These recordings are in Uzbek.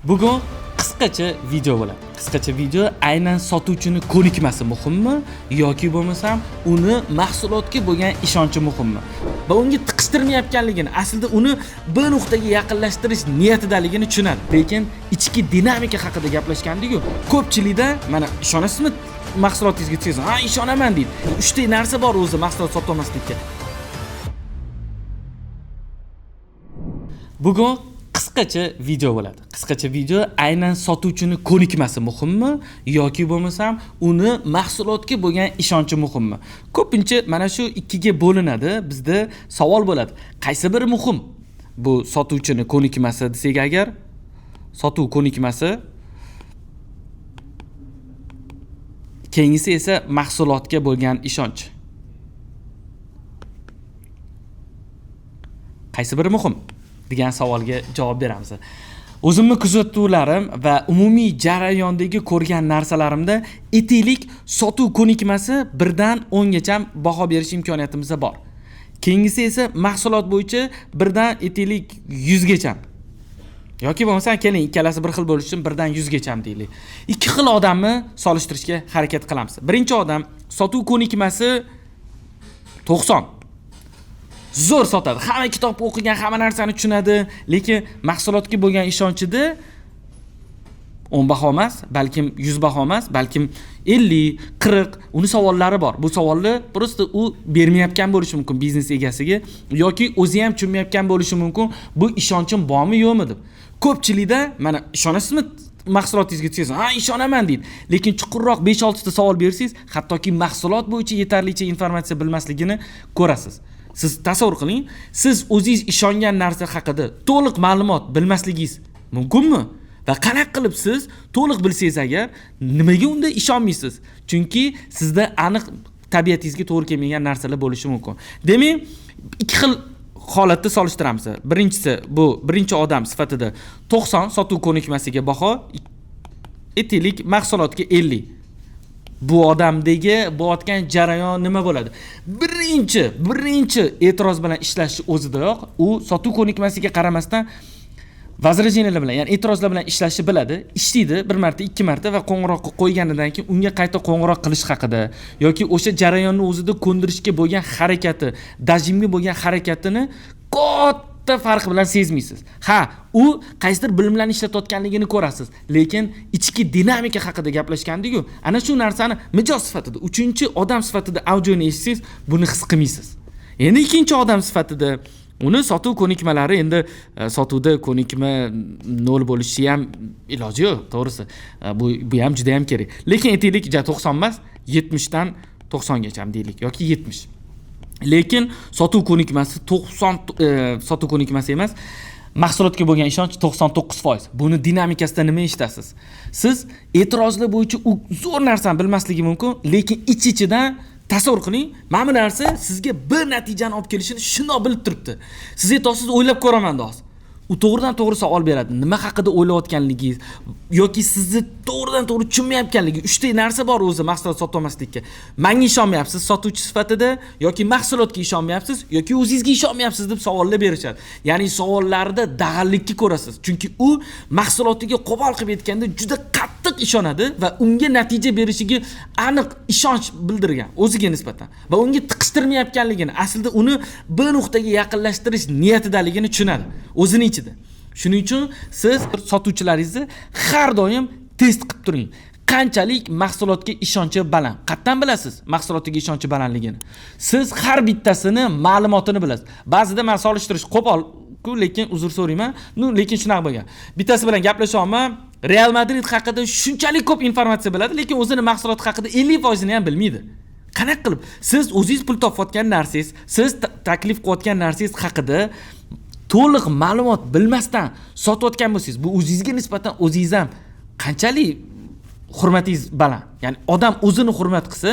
Bugun qisqacha video bo'ladi. Qisqacha video aynan sotuvchini ko'nikmasi muhimmi yoki bo'lmasam uni mahsulotga bo'lgan ishonchi muhimmi? Va unga tiqishtirmayotganligini, aslida uni bir nuqtaga yaqinlashtirish niyatidaligini tushunadi. Lekin ichki dinamika haqida gaplashganda-ku, ko'pchilikda mana ishonasizmi mahsulotingizga desangiz, ha ishonaman deydi. Uchta narsa bor o'zi mahsulot sotolmaslikka. Bugun qisqacha video bo'ladi. Qisqacha video aynan sotuvchini ko'nikmasi muhimmi yoki bo'lmasam uni mahsulotga bo'lgan ishonchi muhimmi? Ko'pincha mana shu ikkiga bo'linadi. Bizda savol bo'ladi. Qaysi biri muhim? Bu sotuvchini ko'nikmasi desak agar, sotuv ko'nikmasi, keyingisi esa mahsulotga bo'lgan ishonch. Qaysi biri muhim degan savolga javob beramiz. O'zimni kuzatuvlarim va umumiy jarayondagi ko'rgan narsalarimda aytaylik, sotuv ko'nikmasi 1 dan 10 gacha baho berish imkoniyatimiz bor. Keyingisi esa mahsulot bo'yicha 1 dan aytaylik 100 gacha. Yoki bo'lmasa keling ikkalasi bir xil bo'lishi uchun 1 dan 100 gacha deylik. Ikki xil odamni solishtirishga harakat qilamiz. Birinchi odam sotuv ko'nikmasi 90. Zo'r sotadi. Hamma kitob o'qigan, hamma narsani tushunadi, lekin mahsulotga bo'lgan ishonchida 10 baho emas, balkim 100 baho emas, balkim 50, 40 uni savollari bor. Bu savolni просто u bermayotgan bo'lishi mumkin biznes egasiga yoki o'zi ham tushunmayotgan bo'lishi mumkin. Bu ishonchim bormi, yo'qmi deb. Ko'pchilikda mana ishonasizmi mahsulotingizga desangiz, ha ishonaman deydi. Lekin chuqurroq 5-6 ta savol bersangiz, hattoki mahsulot bo'yicha yetarlicha informatsiya bilmasligini ko'rasiz. Siz tasavvur qiling, siz o'zingiz ishongan narsa haqida to'liq ma'lumot bilmasligingiz mumkinmi? Va qanaqa qilib siz to'liq bilsangiz agar, nimaga unda ishonmaysiz? Chunki sizda aniq tabiatingizga to'g'ri kelmagan narsalar bo'lishi mumkin. Demak, ikki xil holatda solishtiramiz. Birinchisi bu birinchi odam sifatida 90 sotuv ko'nikmasiga baho, aytaylik mahsulotga 50. Bu odamdagi bo'layotgan jarayon nima bo'ladi? Birinchi e'tiroz bilan ishlashi o'zidayoq u sotuv ko'nikmasiga qaramasdan возражениялар bilan, ya'ni e'tirozlar bilan ishlashni biladi, ishlaydi bir marta, ikki marta va qo'ng'iroq qo'yganidan keyin unga qayta qo'ng'iroq qilish haqida yoki o'sha jarayonni o'zida ko'ndirishga bo'lgan harakati, dajimga bo'lgan harakatini katta farq bilan sezmaysiz. Ha, u qaysidir bilimlarni ishlatayotganligini ko'rasiz, lekin ichki dinamika haqida gaplashganda-ku, ana shu narsani mijoz sifatida, uchinchi odam sifatida audioni eshitsangiz, buni his qilmaysiz. Endi ikkinchi odam sifatida uni sotuv ko'nikmalari, endi sotuvda ko'nikma 0 bo'lishi ham iloji yo'q, to'g'risi. Bu ham juda ham kerak. Lekin aytaylik, 90 emas, 70 dan 90 gacha deylik yoki 70. Lekin sotuv ko'nikmasi 90 sotuv ko'nikmasi emas, mahsulotga bo'lgan ishonch 99%. Buni dinamikasida nima eshitasiz? Siz e'tirozlar bo'yicha u zo'r narsani bilmasligi mumkin, lekin ich-ichidan tasavvur qiling, mana bu narsa sizga bir natijani olib kelishini shundoq bilib turibdi. Siz aytasiz, o'ylab ko'raman deysiz. U to'g'ridan to'g'ri savol beradi. Nima haqida o'ylayotganligingiz yoki sizni to'g'ridan to'g'ri tushunmayotganligi. Uchta narsa bor o'zi mahsulot sotolmaslikka. Menga ishonmayapsiz sotuvchi sifatida yoki mahsulotga ishonmayapsiz yoki o'zingizga ishonmayapsiz deb savollar berishadi. Ya'ni savollarda dag'allikni ko'rasiz. Chunki u mahsulotiga qo'pol qilib aytganda juda qattiq ishonadi va unga natija berishiga aniq ishonch bildirgan o'ziga nisbatan va unga tiqishtirmayotganligini, aslida uni bir nuqtaga yaqinlashtirish niyatidaligini tushunadi o'zini ichida. Shuning uchun siz sotuvchilaringizni har doim test qilib turing. Qanchalik mahsulotga ishonchi baland? Qatdan bilasiz mahsulotiga ishonchi balandligini? Siz har bittasini ma'lumotini bilasiz. Ba'zida men solishtirish qo'pol-ku, lekin uzr so'rayman. No, lekin shunaqa bo'lgan. Bittasi bilan gaplashyapman, Real Madrid haqida shunchalik ko'p informatsiya biladi, lekin o'zini mahsuloti haqida 50% ni ham bilmaydi. Qanaqa qilib? Siz o'zingiz pul topayotgan narsangiz, siz taklif qilayotgan narsangiz haqida to'liq ma'lumot bilmasdan sotayotgan bo'lsangiz, bu o'zingizga nisbatan o'zingiz ham qanchalik hurmatingiz baland. Ya'ni odam o'zini hurmat qilsa,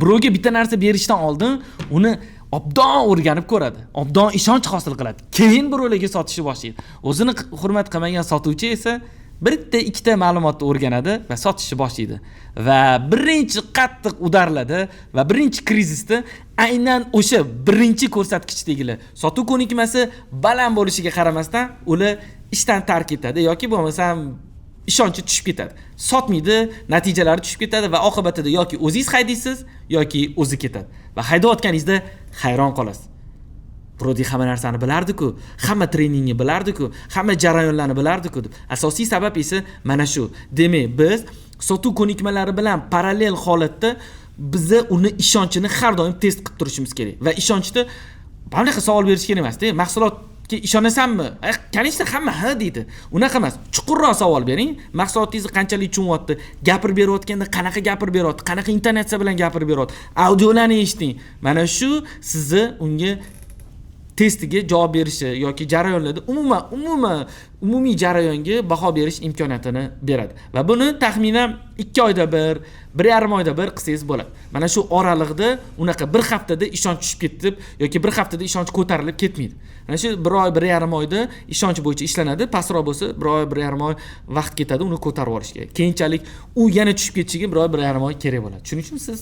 birovga bitta narsa berishdan oldin uni obdon o'rganib ko'radi, obdon ishonch hosil qiladi. Keyin birovlarga sotishni boshlaydi. O'zini hurmat qilmagan sotuvchi esa Bitta ikkita ma'lumotni o'rganadi va sotishni boshlaydi. Va birinchi qattiq удар larda va birinchi krizisda aynan o'sha birinchi ko'rsatkichdagilar sotuv ko'nikmasi baland bo'lishiga qaramasdan ular ishdan tark etadi yoki bo'lmasam ishonchi tushib ketadi. Sotmaydi, natijalari tushib ketadi va oqibatida yoki o'zingiz haydaysiz yoki o'zi ketadi. Va haydayotganingizda hayron qolasiz. Вроде hamma narsani bilardi-ku, hamma treningni bilardi-ku, hamma jarayonlarni bilardi-ku deb. Asosiy sabab esa mana shu. Demak, biz sotuv ko'nikmalari bilan parallel holatda biza uni ishonchini har doim test qilib turishimiz kerak. Va ishonchda mana bunaqa savol berish kerak emas-da. Mahsulotga ishonasanmi? Конечно, hamma ha deydi. Unaqa emas. Chuqurroq savol bering. Mahsulotingizni qanchalik tushunyapti? Gapirib berayotganda qanaqa gapirib beryapti? Qanaqa intonatsiya bilan gapirib beryapti? Audiolarni eshiting. Mana shu sizni unga testiga javob berishi yoki jarayonlarda umuman umuman umumiy jarayonga baho berish imkoniyatini beradi. Va buni taxminan 2 oyda bir, 1,5 oyda bir qilsangiz bo'ladi. Mana shu oraliqda unaqa bir haftada ishonch tushib ketib yoki bir haftada ishonch ko'tarilib ketmaydi. Mana shu 1 oy, 1,5 oyda ishonch bo'yicha ishlanadi. Pastroq bo'lsa 1 oy, 1,5 oy vaqt ketadi uni ko'tarib olishga. Keyinchalik u yana tushib ketishiga 1 oy, 1,5 oy kerak bo'ladi. Shuning uchun siz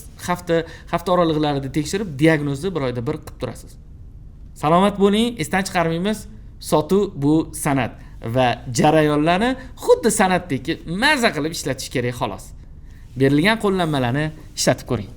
hafta oraliqlarida tekshirib, diagnozni 1 oyda bir qilib turasiz. Salomat bo'ling, esdan chiqarmaymiz. Sotuv bu san'at va jarayonlarni xuddi san'atdek maza qilib ishlatish kerak xolos. Berilgan qo'llanmalarni ishlatib ko'ring.